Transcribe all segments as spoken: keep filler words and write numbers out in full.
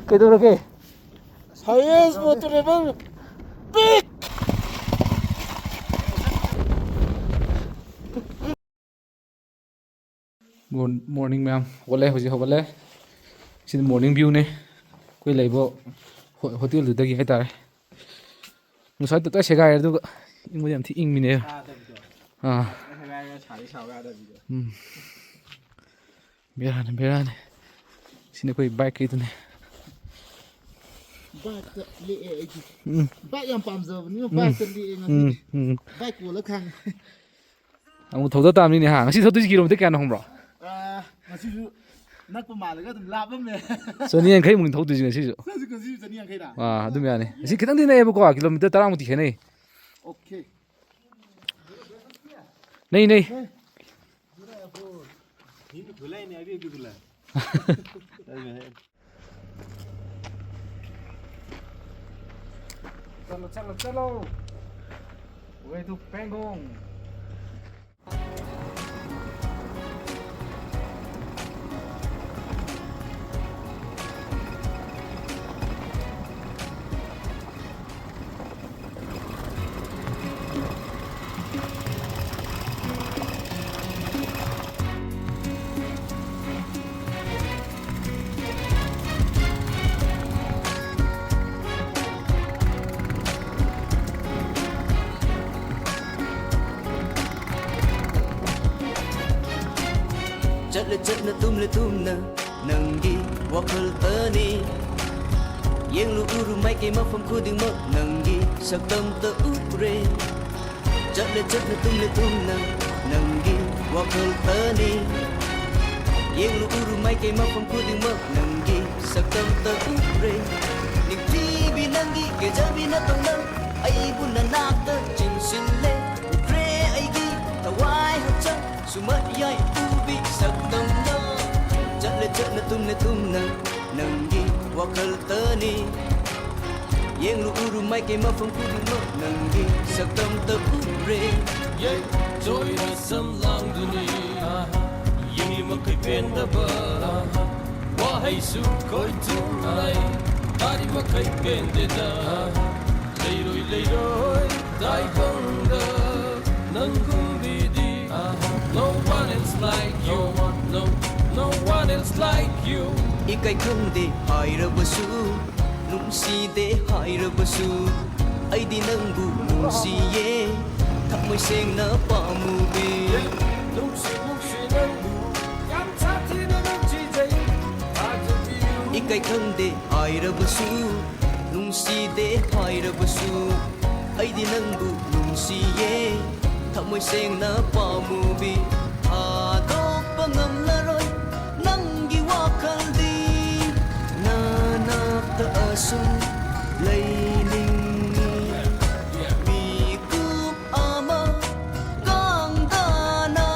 ꯀꯩꯗꯧꯔꯒꯦ? Highest motorable peak. Morning ꯃꯌꯥꯝ, ꯍꯧꯒꯠꯂꯦ, ꯍꯧꯖꯤꯛ ꯍꯧꯒꯠꯂꯦ꯫ ꯁꯤꯗꯤ morning viewꯅꯦ ꯑꯩꯈꯣꯏ ꯂꯩꯕ ꯍꯣ-, ꯍꯣꯇꯦꯜꯗꯨꯗꯒꯤ ꯍꯥꯏꯇꯥꯔꯦ꯫ ꯉꯁꯥꯏ ꯇꯞꯇꯥꯏ ꯁꯦꯒꯥꯏꯔꯦ, ꯑꯗꯨꯒ ꯏꯪꯕꯗꯤ ꯌꯥꯝ ꯊꯤ ꯏꯪꯕꯤꯅꯦ꯫ ꯇꯥꯗꯕꯤꯗꯣ꯫ ꯑꯥ꯫ ꯁꯦꯒꯥꯏꯔꯒ ꯁꯥꯗꯤ ꯁꯥꯕ ꯌꯥꯗꯕꯤꯗꯣ꯫ ꯎꯝ꯫ ꯕꯦꯔꯥꯅꯤ, ꯕꯦꯔꯥꯅꯤ꯫ ꯁꯤꯅ ꯑꯩꯈꯣꯏ bikeꯀꯤꯗꯨꯅꯦ꯫ Bikeꯇ ꯂꯦꯛꯑꯦ ꯑꯩꯗꯤ꯫ ꯎꯝ꯫ Bike ꯌꯥꯝ ꯄꯥꯝꯖꯕꯅꯤꯅ ꯎꯝ꯫ Bikeꯇ ꯂꯦꯛꯑꯦ ꯎꯝ, ꯉꯁꯤꯗꯤ꯫ ꯎꯝ꯫ Bike ꯀꯣꯜꯂ ꯈꯥꯡꯉꯦ꯫ ꯑꯃꯨꯛ ꯊꯧꯗ ꯇꯥꯕꯅꯤꯅꯦ, ꯍꯥ? ꯉꯁꯤ ꯊꯧꯗꯣꯏꯁꯤ kilometre ꯀꯌꯥꯅꯣ ꯈꯪꯕ꯭ꯔꯣ? ꯑꯥ, ꯉꯁꯤꯁꯨ ꯅꯛꯄ ꯃꯥꯜꯂꯒ ꯑꯗꯨꯝ ꯂꯥꯞꯄꯝꯃꯦ꯫ ꯆꯅꯤ ꯌꯥꯡꯈꯩꯃꯨꯛ ꯊꯧꯗꯣꯏꯁꯦ ꯉꯁꯤꯁꯨ꯫ ꯉꯁꯤ, ꯉꯁꯤꯁꯨ ꯆꯅꯤ ꯌꯥꯡꯈꯩꯔꯥ? ꯑꯥ, ꯑꯗꯨꯝ ꯌꯥꯅꯤ꯫ ꯉꯁꯤ ꯈꯤꯇꯪꯗꯤ ꯅꯛꯑꯦꯕꯀꯣ, kilometre ꯇꯔꯥꯃꯨꯛꯇꯤ ꯈꯦꯠꯅꯩ꯫ Okay꯫ ꯅꯩ, ꯅꯩ꯫ ꯆꯠꯂꯣ, ꯆꯠꯂꯣ, ꯆꯠꯂꯣ꯫ Way to Pangong꯫ ꯆꯠꯂꯦ ꯆꯠꯅ ꯇꯨꯝꯂꯦ ꯇꯨꯝꯅ ꯅꯪꯒꯤ ꯋꯥꯈꯜꯇꯅꯤ꯫ ꯌꯦꯡꯂꯨ ꯎꯔꯨ ꯃꯥꯏꯀꯩ ꯃꯐꯝ ꯈꯨꯗꯤꯡꯃꯛ ꯅꯪꯒꯤ ꯁꯛꯇꯝꯇ ꯎꯔꯦ꯫ ꯆꯠꯂꯦ ꯆꯠꯅ ꯇꯨꯝꯂꯦ ꯇꯨꯝꯅ ꯅꯪꯒꯤ ꯋꯥꯈꯜꯇꯅꯤ꯫ ꯌꯦꯡꯂꯨ ꯎꯔꯨ ꯃꯥꯏꯀꯩ ꯃꯐꯝ ꯈꯨꯗꯤꯡꯃꯛ ꯅꯪꯒꯤ ꯁꯛꯇꯝꯇ ꯎꯔꯦ꯫ ꯅꯤꯡꯊꯤꯕꯤ ꯅꯪꯒꯤ ꯀꯦꯖꯕꯤ ꯅꯇꯧꯅ ꯑꯩꯕꯨ ꯅꯅꯥꯛꯇ ꯆꯤꯡꯁꯤꯜꯂꯦ꯫ ꯎꯈ꯭ꯔꯦ ꯑꯩꯒꯤ ꯊꯋꯥꯏ ꯍꯛꯆꯥꯡ ꯁꯨꯃꯠ ꯌꯥꯏ ꯎꯕꯤ ꯁꯛꯇꯝꯅ꯫ ꯆꯠꯂꯦ ꯆꯠꯅ ꯇꯨꯝꯂꯦ ꯇꯨꯝꯅ ꯅꯪꯒꯤ ꯋꯥꯈꯜꯇꯅꯤ꯫ ꯌꯦꯡꯂꯨ ꯎꯔꯨ ꯃꯥꯏꯀꯩ ꯃꯐꯝ ꯈꯨꯗꯤꯡꯃꯛ ꯅꯪꯒꯤ ꯁꯛꯇꯝꯇ ꯎꯔꯦ꯫ ꯌꯩ, ꯆꯣꯏꯔ ꯁꯝ ꯂꯥꯡꯗꯨꯅꯤ, ꯌꯦꯡꯂꯤ ꯃꯈꯩ ꯄꯦꯟꯗꯕ꯫ ꯋꯥ ꯍꯩꯁꯨ ꯈꯣꯏꯊꯨꯝ ꯂꯩ, ꯇꯥꯔꯤ ꯃꯈꯩ ꯄꯦꯟꯗꯦꯗ꯫ ꯂꯩꯔꯣꯏ, ꯂꯩꯔꯣꯏ, ꯇꯥꯏꯕꯪꯗ ꯅꯪꯒꯨꯝ ꯃꯤꯗꯤ꯫ No one else like you. No, no one else like you. ꯏꯀꯥꯏ ꯈꯪꯗꯦ ꯍꯥꯏꯔꯕꯁꯨ, ꯅꯨꯡꯁꯤꯗꯦ ꯍꯥꯏꯔꯕꯁꯨ, ꯑꯩꯗꯤ ꯅꯪꯕꯨ ꯅꯨꯡꯁꯤꯌꯦ, ꯊꯃꯣꯏ ꯁꯦꯡꯅ ꯄꯥꯝꯃꯨꯕꯤ꯫ ꯅꯨꯡꯁꯤ, ꯅꯨꯡꯁꯤ ꯅꯪꯕꯨ, ꯌꯥꯝ ꯁꯥꯊꯤꯅ ꯅꯨꯡꯁꯤꯖꯩ, ꯊꯥꯖꯕꯤꯌꯨ꯫ ꯏꯀꯥꯏ ꯈꯪꯗꯦ ꯍꯥꯏꯔꯕꯁꯨ, ꯅꯨꯡꯁꯤꯗꯦ ꯍꯥꯏꯔꯕꯁꯨ, ꯑꯩꯗꯤ ꯅꯪꯕꯨ ꯅꯨꯡꯁꯤꯌꯦ, ꯊꯃꯣꯏ ꯁꯦꯡꯅ ꯄꯥꯝꯃꯨꯕꯤ꯫ ꯊꯥꯗꯣꯛꯄ ꯉꯝꯂꯔꯣꯏ ꯅꯪꯒꯤ ꯋꯥꯈꯜꯗꯤ, ꯅꯅꯥꯛꯇ ꯑꯁꯨꯝ ꯂꯩꯅꯤꯡꯉꯤ꯫ ꯃꯤꯀꯨꯞ ꯑꯃ ꯀꯥꯡꯗꯥꯅ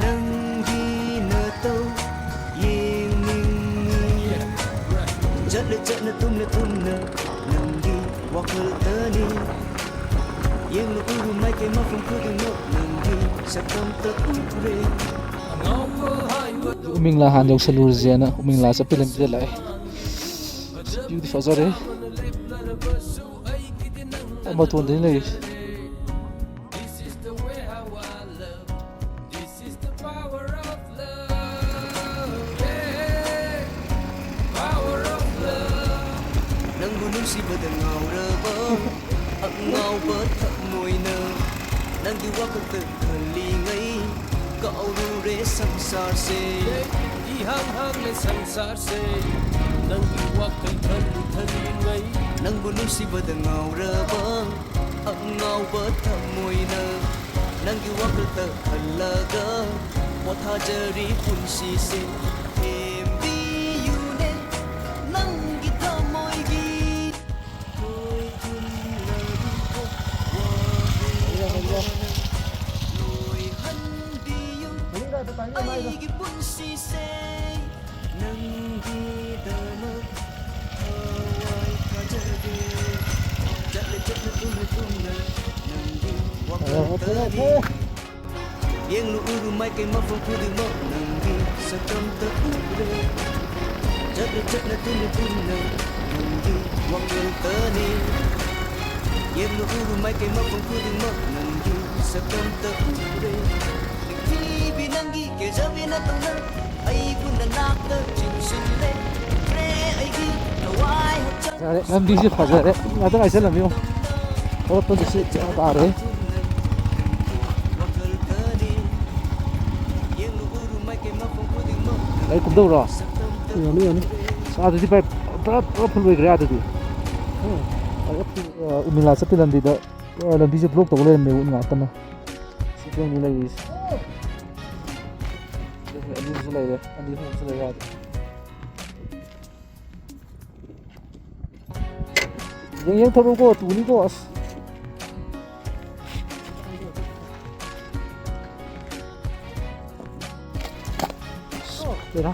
ꯅꯪꯒꯤ ꯅꯇꯧ ꯌꯦꯡꯅꯤꯡꯉꯤ꯫ ꯆꯠꯂꯦ ꯆꯠꯅ ꯇꯨꯝꯅ ꯇꯨꯝꯅ ꯅꯪꯒꯤ ꯋꯥꯈꯜꯗꯅꯤ꯫ ꯌꯦꯡꯂꯨ ꯎꯔꯨ ꯃꯥꯏꯀꯩ ꯃꯐꯝ ꯈꯨꯗꯤꯡꯃꯛ ꯅꯪꯒꯤ ꯁꯛꯇꯝꯇ ꯎꯔꯦ꯫ ꯎꯃꯤꯡꯂꯥ ꯍꯥꯟꯅ ꯌꯧꯁꯜꯂꯨꯔꯁꯦꯅ ꯎꯃꯤꯡꯂꯥ ꯆꯠꯄꯩ ꯂꯝꯕꯤꯗ ꯂꯥꯛꯑꯦ꯫ View ꯗꯤ ꯐꯖꯔꯦ꯫ ꯑꯥ ꯃꯇꯣꯟꯗꯅꯤ ꯂꯩꯔꯤꯁꯦ꯫ This is the way how I love. This is the power of love. Yeah. Power of love. ꯅꯪꯕꯨ ꯅꯨꯡꯁꯤꯕꯗ ꯉꯥꯎꯔꯕ ꯑꯉꯥꯎꯕ ꯊꯃꯣꯏꯅ ꯅꯪꯒꯤ ꯋꯥꯈꯜꯗ ꯈꯜꯂꯤꯉꯩ ꯀꯥꯎꯔꯨꯔꯦ ꯁꯪꯁꯥꯔꯁꯦ꯫ ꯏꯍꯥꯡ ꯍꯥꯡꯂꯦ ꯁꯪꯁꯥꯔꯁꯦ, ꯅꯪꯒꯤ ꯋꯥꯈꯜ ꯈꯜꯂꯨ ꯈꯜꯂꯤꯉꯩ꯫ ꯅꯪꯕꯨ ꯅꯨꯡꯁꯤꯕꯗ ꯉꯥꯎꯔꯕ ꯑꯉꯥꯎꯕ ꯊꯃꯣꯏꯅ ꯅꯪꯒꯤ ꯋꯥꯈꯜꯗ ꯈꯜꯂꯒ ꯄꯣꯊꯥꯖꯔꯤ ꯄꯨꯟꯁꯤꯁꯦ꯫ ꯊꯦꯝꯕꯤꯌꯨꯅꯦ ꯅꯪꯒꯤ ꯊꯃꯣꯏꯒꯤ ꯈꯣꯏ ꯊꯨꯝꯂꯕ ꯋꯥꯍꯩ ꯑꯃꯅ ꯂꯣꯏꯍꯟꯕꯤꯌꯨ ꯑꯩꯒꯤ ꯄꯨꯟꯁꯤꯁꯦ꯫ ꯅꯪꯒꯤꯗꯃꯛ ꯊꯋꯥꯏ ꯊꯥꯖꯒꯦ꯫ ꯆꯠꯂꯦ ꯆꯠꯂꯦ ꯇꯨꯝꯂꯦ ꯇꯨꯝꯂꯦ ꯅꯪꯒꯤ ꯋꯥꯈꯜꯗꯅꯤ꯫ ꯌꯦꯡꯂꯨ ꯎꯔꯨ ꯃꯥꯏꯀꯩ ꯃꯐꯝ ꯈꯨꯗꯤꯡꯃꯛ ꯅꯪꯒꯤ ꯁꯛꯇꯝꯇ ꯎꯔꯦ꯫ ꯆꯠꯅ ꯆꯠꯅ ꯇꯨꯅ ꯇꯨꯅ ꯅꯪꯒꯤ ꯋꯥꯈꯜꯗꯅꯤ꯫ ꯌꯦꯡꯂꯨ ꯎꯔꯨ ꯃꯥꯏꯀꯩ ꯃꯐꯝ ꯈꯨꯗꯤꯡꯃꯛ ꯅꯪꯒꯤ ꯁꯛꯇꯝꯇ ꯎꯔꯦ꯫ ꯄ꯭ꯔꯤꯊꯤꯕꯤ ꯅꯪꯒꯤ ꯀꯦꯖꯕꯤ ꯅꯇꯧꯅ ꯑꯩꯕꯨ ꯅꯅꯥꯛꯇ ꯆꯤꯡꯁꯤꯜꯂꯦ꯫ ꯎꯔꯦ ꯑꯩꯒꯤ ꯊꯋꯥꯏ ꯍꯛꯆꯥꯡ꯫ ꯌꯥꯔꯦ, ꯂꯝꯕꯤꯁꯦ ꯐꯖꯔꯦ꯫ ꯉꯥꯛꯇ ꯉꯥꯏꯁꯜꯂꯝꯃꯤ ꯌꯦꯡꯉꯣ꯫ ꯍꯧꯔꯛꯄꯒꯤꯁꯤ ꯕꯦꯔꯥ ꯇꯥꯔꯦ꯫ ꯋꯥꯈꯜꯗꯅꯤ꯫ ꯌꯦꯡꯂꯨ ꯎꯔꯨ ꯃꯥꯏꯀꯩ ꯃꯐꯝ ꯈꯨꯗꯤꯡꯃꯛ ꯒꯥꯔꯤ ꯀꯨꯝꯗꯧꯔꯣ? ꯌꯥꯅꯤ, ꯌꯥꯅꯤ꯫ ꯑꯁ, ꯑꯗꯨꯗꯤ ꯚꯥꯏ, ꯄꯨꯔꯥ, ꯄꯨꯔꯥ ꯐꯨꯜ ꯑꯣꯏꯈ꯭ꯔꯦ ꯑꯗꯨꯗꯤ꯫ ꯎꯝ꯫ ꯑ, ꯎꯃꯤꯂꯥ ꯆꯠꯄ ꯂꯝꯕꯤꯗ, ꯑ, ꯂꯝꯕꯤꯁꯦ ꯕ꯭ꯂꯣꯛ ꯇꯧꯕ ꯂꯩꯔꯝꯃꯦꯕ ꯉꯥꯛꯇꯅ꯫ ꯁꯤ ꯐꯤꯕꯝꯅꯤ ꯂꯩꯔꯤꯁꯦ꯫ ꯑꯗꯨꯁꯨ ꯑꯅꯤꯁꯨ ꯂꯩꯔꯦ, ꯑꯅꯤ ꯑꯍꯨꯝꯁꯨ ꯂꯩꯔꯦ ꯑꯗꯨ꯫ ꯌꯦꯡ ꯌꯦꯡ ꯊꯧꯔꯣꯀꯣ, ꯇꯨꯅꯤꯀꯣ, ꯑꯁ꯫ ꯑꯁ, ꯕꯦꯔꯥ꯫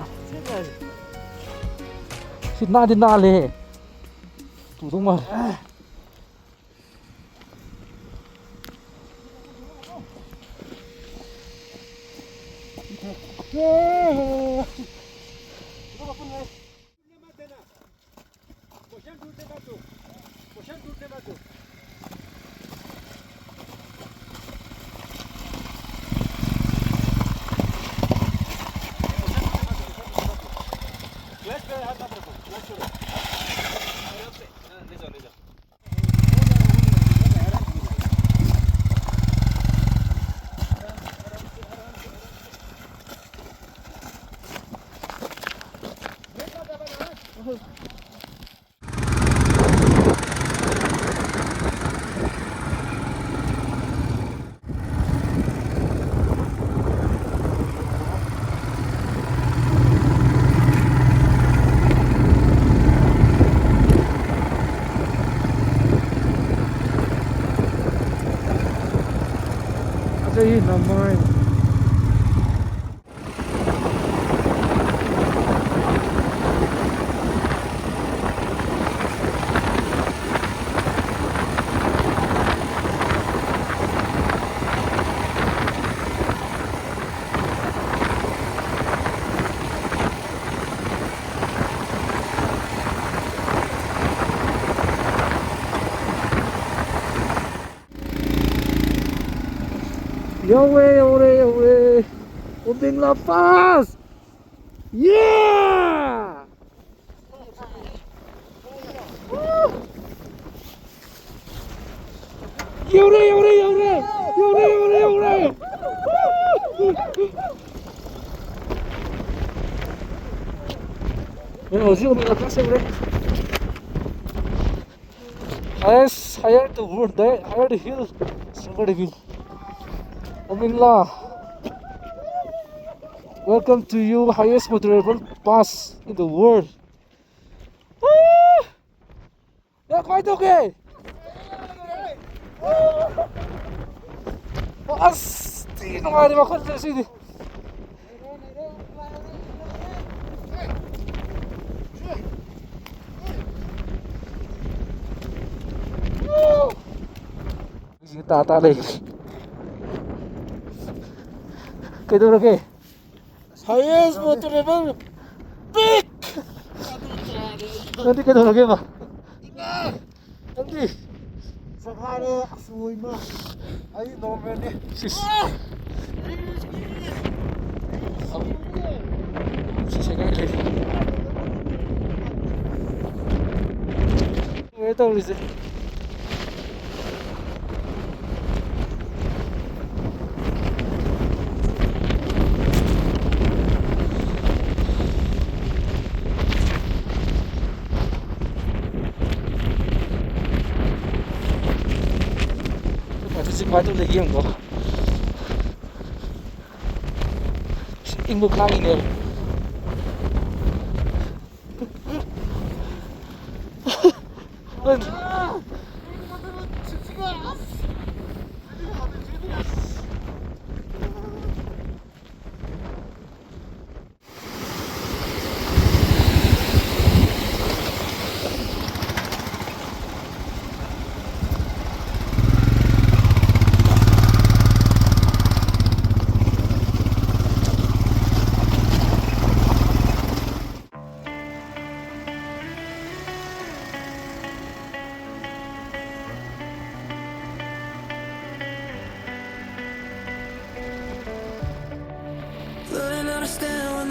ꯁꯤ ꯅꯥꯟꯗꯤ ꯅꯥꯜꯂꯦꯍꯦ꯫ ꯇꯨꯗꯧ ꯃꯥꯜꯂꯦ꯫ ꯑꯁ, ꯑꯩ ꯅꯝꯃꯣꯏ꯫ ꯌꯧꯔꯦ, ꯌꯧꯔꯦ, ꯌꯧꯔꯦ꯫ ꯎꯃꯤꯡꯂꯥ ꯄꯥꯁ꯫ ꯌꯦ! ꯌꯧꯔꯦ, ꯌꯧꯔꯦ, ꯌꯧꯔꯦ! ꯌꯧꯔꯦ, ꯌꯧꯔꯦ, ꯌꯧꯔꯦ! ꯍꯧꯖꯤꯛ ꯎꯃꯤꯡꯂꯥ ꯄꯥꯁ ꯌꯧꯔꯦ꯫ Highest, higher the wood, the higher the hill, stronger the wind. Omingla, welcome to you, highest motorable pass in the world. Woo! ꯌꯥ, ꯀꯃꯥꯏꯅ ꯇꯧꯒꯦ? ꯑꯁ, ꯊꯤ ꯅꯨꯡꯉꯥꯏꯔꯦ ꯋꯥꯈꯜꯁꯦ ꯉꯁꯤꯗꯤ꯫ ꯁꯤꯗ ꯇꯥ ꯇꯥ ꯂꯩꯈ꯭ꯔꯦ꯫ ꯀꯩꯗꯧꯔꯒꯦ? Highest motorable peak! ꯅꯪꯗꯤ ꯀꯩꯗꯧꯔꯒꯦꯕ? ꯅꯪꯗꯤ? ꯁꯦꯒꯥꯏꯔꯦ, ꯑꯁ, ꯑꯣꯏꯃ꯫ ꯑꯩ ꯅꯣꯔꯃꯦꯜꯅꯤ꯫ ꯁꯤꯁ꯫ ꯁꯤꯁꯦ ꯀꯥꯏ ꯂꯩ? ꯂꯣꯏꯔꯦ ꯇꯧꯔꯤꯁꯦ꯫ ꯑꯗꯨ ꯁꯤ ꯀꯃꯥꯏꯅ ꯇꯧꯗ ꯌꯦꯡꯉꯣ꯫ ꯏꯪꯕ ꯈꯥꯡꯉꯤꯅꯦꯕ꯫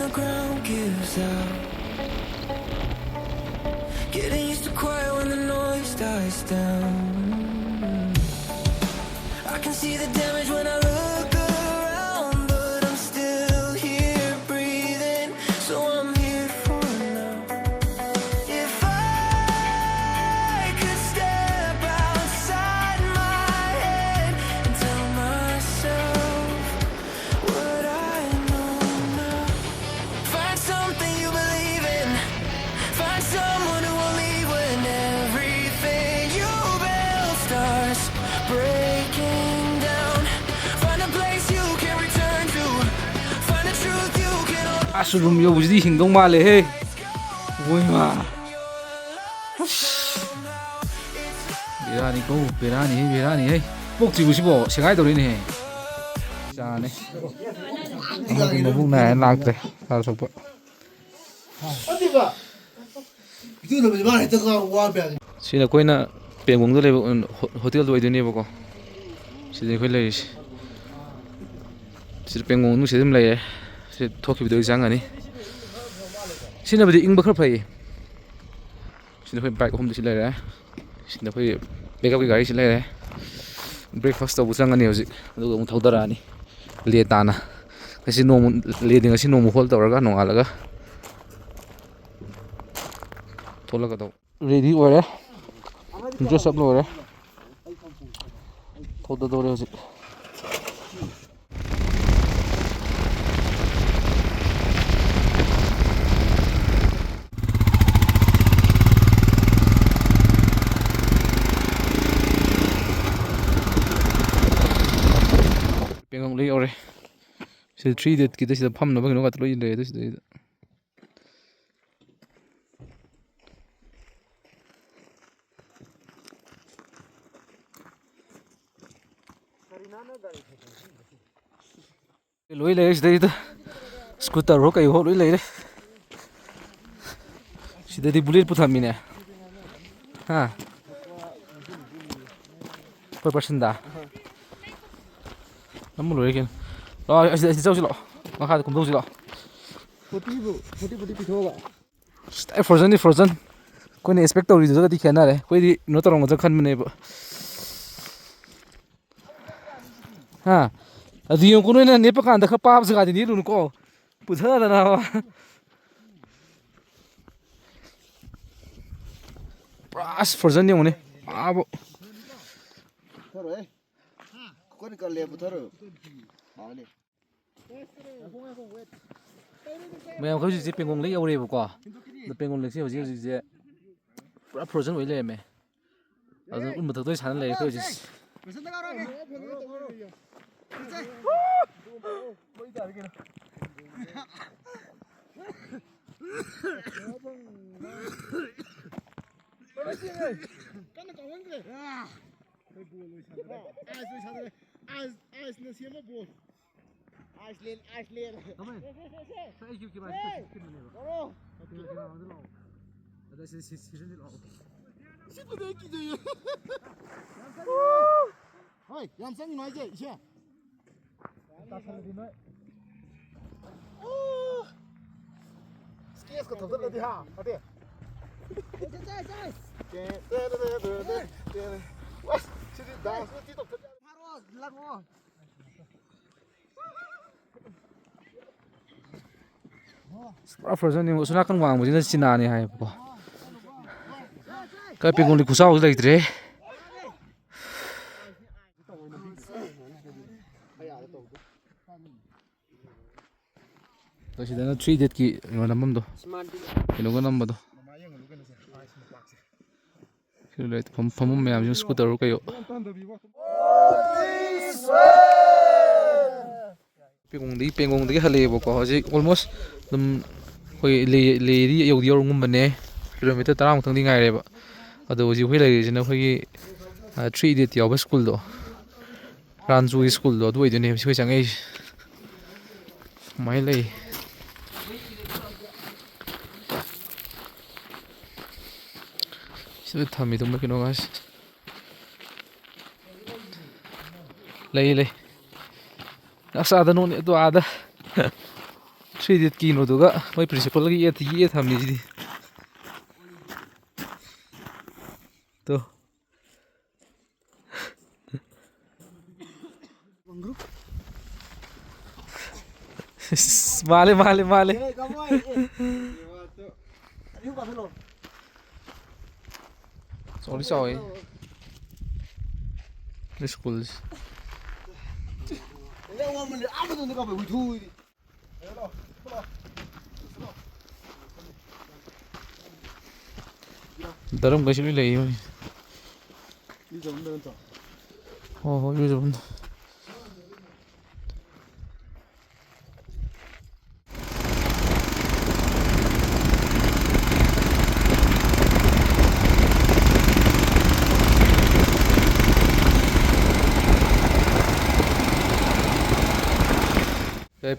The ground gives out. Getting used to quiet when the noise dies down. I can see the damage when I look around, but I'm still here breathing, so I'm here for now. If I could step outside my head and tell myself what I know now. Find something you believe in. Find someone who will leave when everything you build starts breaking down. Find a place you can return to. Find a truth you can hold. ꯑꯁ, room ꯌꯧꯕꯁꯤꯗꯤ ꯍꯤꯡꯗꯧ ꯃꯥꯜꯂꯦꯍꯦ꯫ ꯏꯃꯥ꯫ ꯑꯁ꯫ ꯕꯦꯔꯥꯅꯤꯀꯣ, ꯕꯦꯔꯥꯅꯤꯍꯦ, ꯕꯦꯔꯥꯅꯤꯍꯦ꯫ ꯄꯣꯛꯇ꯭ꯔꯤꯕꯁꯤꯕꯣ ꯁꯦꯒꯥꯏꯗꯧꯔꯤꯅꯦꯍꯦ꯫ ꯆꯥꯅꯤ꯫ ꯑꯃꯗꯤ ꯃꯕꯨꯛ ꯅꯥꯏ ꯍꯥꯏꯅ ꯂꯥꯛꯇ꯭ꯔꯦ꯫ ꯆꯥ ꯁꯣꯛꯄ꯫ ꯁꯤꯅ ꯑꯩꯈꯣꯏꯅ ꯄꯦꯡꯒꯣꯡꯗ ꯂꯩꯕ ꯍꯣ-, ꯍꯣꯇꯦꯜꯗꯣ ꯑꯣꯏꯗꯣꯏꯅꯦꯕꯀꯣ꯫ ꯁꯤꯗ ꯑꯩꯈꯣꯏ ꯂꯩꯔꯤꯁꯦ꯫ ꯁꯤꯗ ꯄꯦꯡꯒꯣꯡ ꯃꯅꯨꯡꯁꯤꯗ ꯑꯗꯨꯝ ꯂꯩꯔꯦ꯫ ꯁꯤ ꯊꯣꯛꯈꯤꯕꯗ ꯑꯩ ꯆꯪꯉꯅꯤ꯫ ꯁꯤꯅꯕꯨꯗꯤ ꯏꯪꯕ ꯈꯔ ꯐꯩꯌꯦ꯫ ꯁꯤꯗ ꯑꯩꯈꯣꯏ ꯕꯥꯏꯛ ꯑꯍꯨꯝꯗꯤ ꯁꯤ ꯂꯩꯔꯦ꯫ ꯁꯤꯗ ꯑꯩꯈꯣꯏ ꯄꯤꯛꯑꯞꯀꯤ ꯒꯥꯔꯤꯁꯤ ꯂꯩꯔꯦ꯫ ꯕ꯭ꯔꯦꯛꯐꯥꯁ ꯇꯧꯕ ꯆꯪꯉꯅꯤ ꯍꯧꯖꯤꯛ꯫ ꯑꯗꯨꯒ ꯑꯃꯨꯛ ꯊꯧꯗꯔꯛꯑꯅꯤ꯫ ꯂꯦ ꯇꯥꯅ꯫ ꯉꯁꯤ ꯅꯣꯡꯃ, ꯂꯦꯗꯤ ꯉꯁꯤ ꯅꯣꯡꯃ ꯍꯣꯜ ꯇꯧꯔꯒ ꯅꯣꯡꯉꯥꯜꯂꯒ ꯊꯣꯛꯂꯛꯀꯗꯧꯕ꯫ ꯔꯦꯗꯤ ꯑꯣꯏꯔꯦ꯫ ꯗ꯭ꯔꯦꯁ ꯑꯞ ꯂꯣꯏꯔꯦ꯫ ꯊꯧꯗꯗꯧꯔꯦ ꯍꯧꯖꯤꯛ꯫ ꯄꯦꯡꯒꯣꯡ ꯂꯣꯏ ꯌꯧꯔꯦ꯫ ꯁꯤꯗ ꯊ꯭ꯔꯤ ꯏꯗꯤꯌꯠꯀꯤꯗ ꯁꯤꯗ ꯐꯝꯅꯕ ꯀꯩꯅꯣ ꯉꯥꯛꯇ ꯂꯣꯏ ꯂꯩꯔꯦ ꯑꯗꯨ ꯁꯤꯗꯩꯗ꯫ ꯂꯣꯏ ꯂꯩꯔꯦ ꯁꯤꯗꯩꯗ꯫ ꯁ꯭ꯀꯨꯇꯔ ꯍꯣ ꯀꯩ ꯍꯣ ꯂꯣꯏ ꯂꯩꯔꯦ꯫ ꯁꯤꯗꯗꯤ ꯕꯨꯂꯦꯠ ꯄꯨꯊꯝꯃꯤꯅꯦ꯫ ꯍꯥ? ꯐꯣꯔ ꯄꯥꯔꯁꯦꯟꯗ꯫ ꯅꯝꯃ ꯂꯣꯏꯔꯦ ꯀꯩꯅꯣ꯫ ꯂꯥꯛꯑꯣ, ꯑꯁꯤꯗ, ꯑꯁꯤꯗ ꯆꯧꯁꯤ ꯂꯥꯛꯑꯣ꯫ ꯃꯈꯥꯗ ꯀꯨꯝꯊꯧꯁꯤ ꯂꯥꯛꯑꯣ꯫ ꯐꯣꯔꯇꯤꯕꯨ, ꯐꯣꯔꯇꯤ, ꯐꯣꯔꯇꯤ ꯄꯤꯊꯣꯛꯑꯒ꯫ ꯑꯁ, ꯐ꯭ꯔꯣꯖꯟꯅꯤ, ꯐ꯭ꯔꯣꯖꯟ꯫ ꯑꯩꯈꯣꯏꯅ ꯑꯦꯛꯁꯄꯦꯛ ꯇꯧꯔꯤꯗꯨꯒꯗꯤ ꯈꯦꯠꯅꯔꯦ꯫ ꯑꯩꯈꯣꯏꯗꯤ ꯀꯩꯅꯣ ꯇꯧꯔꯝꯒꯗ꯭ꯔꯥ ꯈꯟꯕꯅꯦꯕ꯫ ꯍꯥ? ꯑꯗꯨ ꯌꯦꯡꯉꯨꯀꯣ, ꯅꯣꯏꯅ ꯅꯦꯠꯄ ꯀꯥꯟꯗ ꯈꯔ ꯄꯥꯕ ꯖꯒꯥꯗꯤ ꯅꯦꯠꯂꯨꯅꯨꯀꯣ꯫ ꯄꯨꯊꯗꯅꯕ꯫ ꯄꯨꯔꯥ ꯑꯁ ꯐ꯭ꯔꯣꯖꯟ ꯌꯦꯡꯉꯨꯅꯦ꯫ ꯑꯥꯕꯨ꯫ ꯄꯨꯊꯔꯣꯍꯦ꯫ ꯀꯟꯅ ꯀꯜꯂꯦ, ꯄꯨꯊꯔꯣ꯫ ꯍꯥꯎꯅꯤ꯫ ꯃꯌꯥꯝ, ꯑꯩꯈꯣꯏ ꯍꯧꯖꯤꯛꯁꯦ ꯄꯦꯡꯒꯣꯡ ꯂꯦꯛ ꯌꯧꯔꯦꯕꯀꯣ꯫ ꯑꯗꯣ ꯄꯦꯡꯒꯣꯡ ꯂꯦꯛꯁꯦ ꯍꯧꯖꯤꯛ ꯍꯧꯖꯤꯛꯁꯦ ꯄꯨꯔꯥ ꯐ꯭ꯔꯣꯖꯟ ꯑꯣꯏ ꯂꯩꯔꯝꯃꯦ꯫ ꯑꯗꯨ ꯎꯟ ꯃꯊꯛꯇ ꯑꯣꯏꯅ ꯁꯥꯟꯅ ꯂꯩꯔꯦ ꯑꯩꯈꯣꯏ ꯍꯧꯖꯤꯛ꯫ ꯀꯟꯅ ꯀꯥꯎꯍꯟꯈ꯭ꯔꯦ꯫ ꯑꯥꯏꯁ ꯂꯣꯏꯁꯟꯈ꯭ꯔꯦ꯫ ꯑꯥꯏꯁ, ꯑꯥꯏꯁꯅ ꯁꯦꯝꯕ ꯕꯣꯜ꯫ Iceland, Iceland. ꯀꯃꯥꯏ? ꯑꯩ ꯀ꯭ꯌꯨ ꯀꯦ ꯕꯥꯏ ꯁꯤ ꯀꯩꯅꯣꯅꯦꯕ꯫ ꯂꯥꯛꯑꯣ꯫ ꯑꯣꯀꯦ, ꯑꯣꯀꯦ, ꯂꯥꯛꯑꯣ, ꯂꯥꯛꯑꯣ꯫ ꯑꯗ ꯁꯤ, ꯁꯤ, ꯁꯤꯖꯟꯁꯤ ꯂꯥꯛꯑꯣ꯫ ꯁꯤꯠꯄꯗꯤ ꯑꯩ ꯀꯤꯖꯩꯌꯦ꯫ ꯍꯣꯏ, ꯌꯥꯝ ꯆꯪꯉꯤꯅꯣ ꯍꯥꯏꯁꯦ, ꯏꯆꯦ? ꯇꯥꯁꯜꯂꯗꯤ ꯅꯣꯏ꯫ ꯑꯣ! ꯁ꯭ꯀꯦꯠꯁꯀ ꯊꯧꯖꯜꯂꯗꯤ ꯍꯥ? ꯐꯠꯇꯦ꯫ ꯑꯁ, ꯁꯤꯗꯤ ꯗꯥꯟꯁ ꯅꯠꯇꯦ ꯇꯧꯊꯠ ꯌꯥꯔꯦ꯫ ꯐꯥꯔꯣ, ꯂꯪꯉꯣ꯫ ꯄꯨꯔꯥ ꯐ꯭ꯔꯣꯖꯟꯅꯤ꯫ ꯑꯁꯣꯝ ꯅꯥꯀꯟ ꯋꯥꯡꯕꯁꯤꯅ ꯆꯤꯅꯥꯅꯤ ꯍꯥꯏꯌꯦꯕꯀꯣ꯫ ꯀꯥꯏ ꯄꯦꯡꯒꯣꯂꯤ ꯈꯨꯆꯥꯎꯁꯤ ꯂꯩꯇ꯭ꯔꯦ꯫ ꯑꯗꯣ ꯁꯤꯗꯅ ꯊ꯭ꯔꯤ ꯏꯗꯤꯌꯠꯀꯤ ꯀꯩꯅꯣ ꯅꯝꯐꯝꯗꯣ, ꯀꯩꯅꯣꯒ ꯅꯝꯕꯗꯣ꯫ ꯁꯤꯗ ꯂꯩ ꯐꯝ-, ꯐꯝꯐꯝ ꯃꯌꯥꯝꯁꯤꯅ ꯁ꯭ꯀꯨꯇꯔ ꯀꯩꯌꯣ꯫ ꯄꯦꯡꯒꯣꯡꯗꯒꯤ, ꯄꯦꯡꯒꯣꯡꯗꯒꯤ ꯍꯜꯂꯛꯑꯦꯕꯀꯣ꯫ ꯍꯧꯖꯤꯛ ꯑꯣꯜꯃꯣꯁ ꯑꯗꯨꯝ ꯑꯩꯈꯣꯏ ꯂꯦ-, ꯂꯦꯗꯤ ꯌꯧꯗꯤ ꯌꯧꯔꯝꯒꯨꯝꯕꯅꯦ꯫ ꯀꯤꯂꯣꯃꯤꯇꯔ ꯇꯔꯥꯃꯨꯛꯇꯪꯗꯤ ꯉꯥꯏꯔꯦꯕ꯫ ꯑꯗꯣ ꯍꯧꯖꯤꯛ ꯑꯩꯈꯣꯏ ꯂꯩꯔꯤꯁꯤꯅ ꯑꯩꯈꯣꯏꯒꯤ, ꯑ, ꯊ꯭ꯔꯤ ꯏꯗꯤꯌꯠ ꯌꯥꯎꯕ ꯁ꯭ꯀꯨꯜꯗꯣ, ꯔꯥꯟꯖꯨꯒꯤ ꯁ꯭ꯀꯨꯜꯗꯣ, ꯑꯗꯨ ꯑꯣꯏꯗꯣꯏꯅꯦꯕ ꯁꯤ ꯑꯩꯈꯣꯏ ꯆꯪꯉꯛꯏꯁꯦ꯫ ꯁꯨꯃꯥꯏꯅ ꯂꯩ꯫ ꯁꯤꯗ ꯊꯝꯃꯤꯗꯨ ꯃꯣꯏ ꯀꯩꯅꯣ ꯉꯥꯏꯁꯦ꯫ ꯂꯩ, ꯂꯩ꯫ ꯑꯁ, ꯑꯥꯗ ꯅꯣꯛꯅꯤ, ꯑꯗꯨ ꯑꯥꯗ꯫ ꯊ꯭ꯔꯤ ꯏꯗꯤꯌꯠꯀꯤ ꯀꯩꯅꯣꯗꯨꯒ ꯃꯣꯏ ꯄ꯭ꯔꯤꯟꯁꯤꯄꯜꯒ ꯌꯦꯠꯇ ꯌꯦꯛꯑ ꯊꯝꯃꯤꯁꯤꯗꯤ꯫ ꯇꯣ꯫ ꯃꯥꯜꯂꯦ, ꯃꯥꯜꯂꯦ, ꯃꯥꯜꯂꯦ꯫ ꯆꯥꯎꯗꯤ ꯆꯥꯎꯋꯦ꯫ ꯁ꯭ꯀꯨꯜꯁꯦ꯫ ꯗꯔꯝ ꯀꯩꯁꯨ ꯂꯣꯏ ꯂꯩ ꯃꯣꯏ꯫ ꯏꯔꯨꯖꯐꯝꯗ ꯅꯠꯇ꯭ꯔꯣ? ꯍꯣꯏ, ꯍꯣꯏ, ꯏꯔꯨꯖꯐꯝꯗ꯫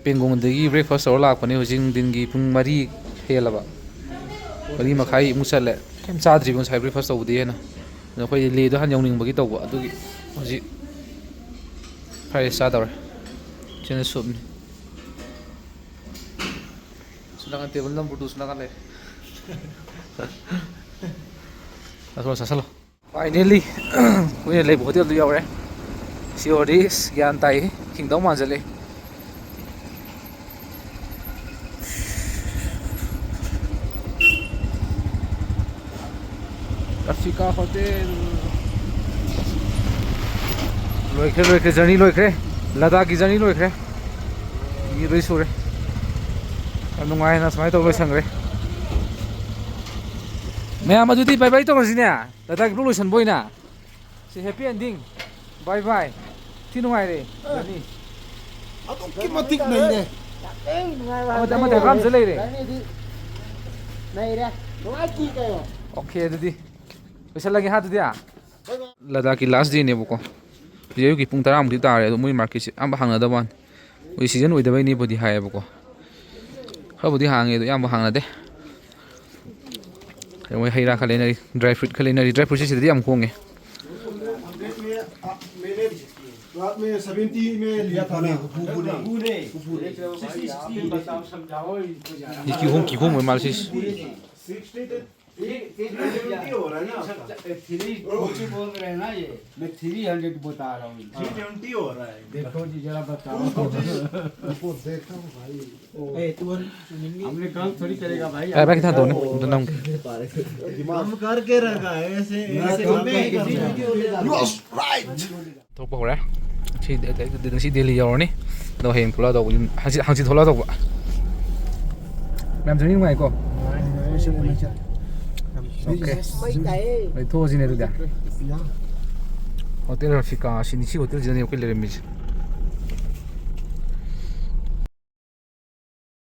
ꯄꯦꯡꯒꯣꯡꯗꯒꯤ breakfast ꯇꯧꯔ ꯂꯥꯛꯄꯅꯦ꯫ ꯍꯧꯖꯤꯛ ꯅꯨꯡꯊꯤꯟꯒꯤ ꯄꯨꯡ ꯃꯔꯤ ꯍꯦꯜꯂꯕ, ꯃꯔꯤ ꯃꯈꯥꯏꯃꯨꯛ ꯆꯠꯂꯦ꯫ ꯀꯩꯝ ꯆꯥꯗ꯭ꯔꯤꯕ ꯉꯁꯥꯏ breakfast ꯇꯧꯕꯗꯒꯤ ꯍꯦꯟꯅ꯫ ꯑꯗꯣ ꯑꯩꯈꯣꯏꯗꯤ ꯂꯦꯗꯣ ꯍꯥꯟꯅ ꯌꯧꯅꯤꯡꯕꯒꯤ ꯇꯧꯕ, ꯑꯗꯨꯒꯤ ꯍꯧꯖꯤꯛ fried rice ꯆꯥꯗꯧꯔꯦ꯫ ꯁꯤꯅ soupꯅꯤ꯫ ꯁꯣꯝ ꯅꯥꯀꯟ table number two ꯁꯣꯝ ꯅꯥꯀꯟ ꯂꯩꯔꯦ꯫ ꯆꯥꯁꯜꯂꯣ, ꯆꯥꯁꯜꯂꯣ꯫ Finally, ꯑꯩꯈꯣꯏꯅ ꯂꯩꯕ ꯍꯣꯇꯦꯜꯗꯨ ꯌꯧꯔꯦ꯫ ꯁꯤ ꯌꯧꯔꯗꯤ ꯑꯁ ꯒ꯭ꯌꯥꯟ ꯇꯥꯏ, ꯍꯤꯡꯗꯧ ꯃꯥꯟꯁꯤꯜꯂꯦ꯫ ꯔꯐꯤꯀꯥ ꯍꯣꯇꯦꯜ꯫ ꯂꯣꯏꯈ꯭ꯔꯦ, ꯂꯣꯏꯈ꯭ꯔꯦ, journey ꯂꯣꯏꯈ꯭ꯔꯦ꯫ ꯂꯗꯥꯈꯀꯤ journey ꯂꯣꯏꯈ꯭ꯔꯦ꯫ ꯃꯤ ꯂꯣꯏ ꯁꯨꯔꯦ꯫ ꯌꯥꯝ ꯅꯨꯡꯉꯥꯏꯅ ꯁꯨꯃꯥꯏꯅ ꯇꯧꯔ ꯂꯣꯏꯁꯟꯈ꯭ꯔꯦ꯫ ꯃꯌꯥꯝ ꯑꯗꯨꯗꯤ bye bye ꯇꯧꯔꯁꯤꯅꯦ꯫ ꯂꯗꯥꯈ vlog ꯂꯣꯏꯁꯟꯕ ꯑꯣꯏꯅ꯫ ꯁꯤ happy ending꯫ Bye bye꯫ ꯊꯤ ꯅꯨꯡꯉꯥꯏꯔꯦ꯫ ꯑꯗꯨꯛꯀꯤ ꯃꯇꯤꯛ ꯅꯩꯔꯦ꯫ ꯑꯃꯗ, ꯑꯃꯗ ꯍꯪꯒꯥꯝꯁꯨ ꯂꯩꯔꯦ꯫ ꯅꯩꯔꯦ꯫ ꯅꯨꯡꯉꯥꯏꯈꯤ ꯀꯩꯅꯣ꯫ Okay, ꯑꯗꯨꯗꯤ ꯂꯣꯏꯁꯜꯂꯒꯦ ꯍꯥ, ꯑꯗꯨꯗꯤ꯫ ꯂꯗꯥꯈꯀꯤ last dayꯅꯦꯕꯀꯣ꯫ ꯍꯧꯖꯤꯛ ꯑꯌꯨꯛꯀꯤ ꯄꯨꯡ ꯇꯔꯥꯃꯨꯛꯇꯤ ꯇꯥꯔꯦ, ꯑꯗꯣ ꯃꯣꯏ marketꯁꯦ ꯑꯌꯥꯝꯕ ꯍꯥꯡꯅꯗꯕ ꯋꯥꯅꯤ꯫ ꯍꯧꯖꯤꯛ season ꯑꯣꯏꯗꯕꯩꯅꯦꯕꯨꯗꯤ ꯍꯥꯏꯌꯦꯕꯀꯣ꯫ ꯈꯔꯕꯨꯗꯤ ꯍꯥꯡꯉꯦ, ꯑꯗꯣ ꯑꯌꯥꯝꯕ ꯍꯥꯡꯅꯗꯦ꯫ ꯃꯣꯏ ꯍꯩ ꯔꯥ ꯈꯔ ꯂꯩꯅꯔꯤ, dry fruit ꯈꯔ ꯂꯩꯅꯔꯤ꯫ Dry fruitꯁꯦ ꯁꯤꯗꯗꯤ ꯌꯥꯝ ꯍꯣꯡꯉꯦ꯫ रात में सेवेंटी में लिया था ना। पूरे। Sixty, sixty. ये क्यों, क्यों, क्यों, मैं मालशीश। सिक्सटी तो सेवेंटी हो रहा है ना आपका। थ्री बोल रहे हैं ना ये। मैं थ्री हंड्रेड बता रहा हूँ। थ्री ट्वेंटी हो रहा है। देखो जी, जरा बताओ। देखो भाई। हमने काम थोड़ी करेगा भाई। ꯀꯥꯏ ꯄꯥꯏꯒꯦ ꯊꯥꯗꯣꯛꯑꯣꯅꯦ ꯑꯝꯇ ꯅꯝꯒꯦ꯫ काम करके रखा है ऐसे, ऐसे काम नहीं करना। You are right. ꯊꯣꯛꯄ ꯍꯧꯔꯦ꯫ ꯁꯤ ꯗꯦ-, ꯗꯦ-, ꯉꯁꯤ ꯗꯦꯜꯂꯤ ꯌꯧꯔꯅꯤ꯫ ꯑꯗꯣ ꯍꯌꯦꯡ ꯊꯣꯛꯂꯛꯑ ꯇꯧꯕ꯫ ꯌꯨꯝ ꯍꯪꯆꯤꯠ, ꯍꯪꯆꯤꯠ ꯊꯣꯛꯂꯛꯑ ꯇꯧꯕ꯫ ꯃꯌꯥꯝ ꯖꯔꯅꯤ ꯅꯨꯡꯉꯥꯏꯀꯣ? ꯑꯣꯀꯦ꯫ ꯑꯩ ꯊꯣꯛꯑꯁꯤꯅꯦ ꯑꯗꯨꯗꯤ꯫ ꯍꯣꯇꯦꯜ ꯔꯐꯤꯀꯥ ꯑꯁꯤꯅꯤ꯫ ꯁꯤ ꯍꯣꯇꯦꯜꯁꯤꯗꯅꯦ ꯑꯩꯈꯣꯏ ꯂꯩꯔꯝꯃꯤꯁꯦ꯫